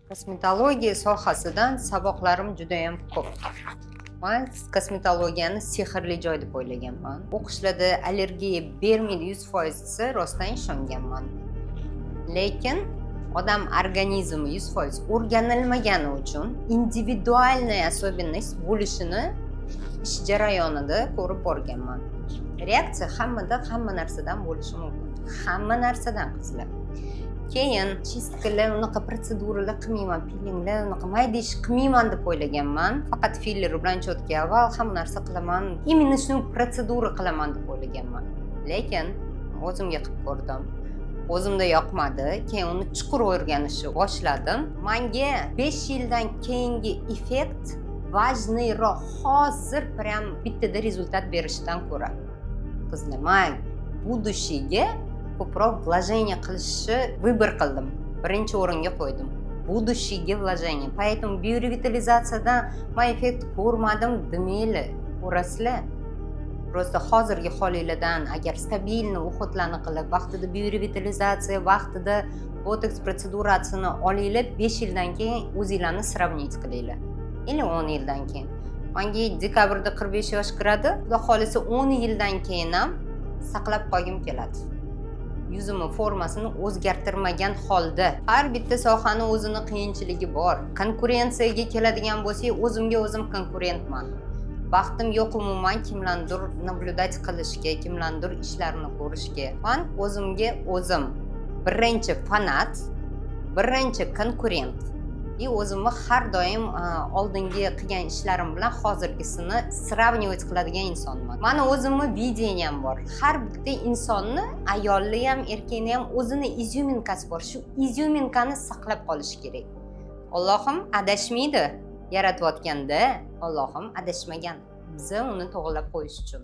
Kosmetologiya sohasidan saboqlarim judayam ko'p. Man kosmetologiyani sehrli joy deb o'ylaganman. O'qishlarda allergiya bermaydi 100% desa, rostdan ishonganman. Lekin odam organizmi 100% o'rganilmagani uchun индивидуальная особенность bo'lishini ish jarayonida ko'rib borganman. Reaksiya hammada hamma narsadan bo'lishi mumkin, hamma narsadan, qizlar. Keyin чистка lar, unaqa protseduralar qilmayman, pilinglar, unaqa mayda ish qilmayman deb o'ylaganman. Faqat filler bilan четкий овал, hamma narsa qilaman, именно shu protsedura qilaman deb o'ylaganman. Lekin o'zimga qilib ko'rdim, o'zimda yoqmadi. Keyin uni chuqur o'rganishni boshladim. Manga 5 yildan keyingi effekt важный roq, hozir прям bittada результат berishdan ko'ra. Qizlar, man будущий ga ko'proq вложение qilishni выбор qildim, birinchi o'ringa qo'ydim будущий ga вложение. Поэтому biorevitalizatsiyadan man effekt ko'rmadim demanglar, ko'rasizlar. Просто hozirgi holinglardan agar стабильный уход larni qilib, vaqtida biorevitalizatsiya, vaqtida botoks protsedurasini olinglar, 5 yildan keyin o'zinglarni сравнить qilinglar или 10 yildan keyin. Manga dekabrda 45 yosh kiradi. Xudo xohlasa, 10 yildan keyin ham saqlab qolgim keladi yuzimni formasini o'zgartirmagan holda. Har bitta sohani o'zini qiyinchiligi bor. Konkurensiyaga keladigan bo'lsak, o'zimga o'zim konkurentman. Vaqtim yo'q umuman kimlarnidir наблюдать qilishga, kimlarnidir ishlarini ko'rishga. Man o'zimga o'zim birinchi fanat, birinchi konkurent и o'zimni har doim oldingi qilgan ishlarim bilan hozirgisini сравнивать qiladigan insonman. Mani o'zimni видением bor. Har bitta insonni, ayolni ham, erkakni ham o'zini изюминка si bor. Shu изюминка ni saqlab qolish kerak. Ollohim adashmaydi yaratayotganda, Ollohim adashmagan biza uni to'g'irlab qo'yish uchun.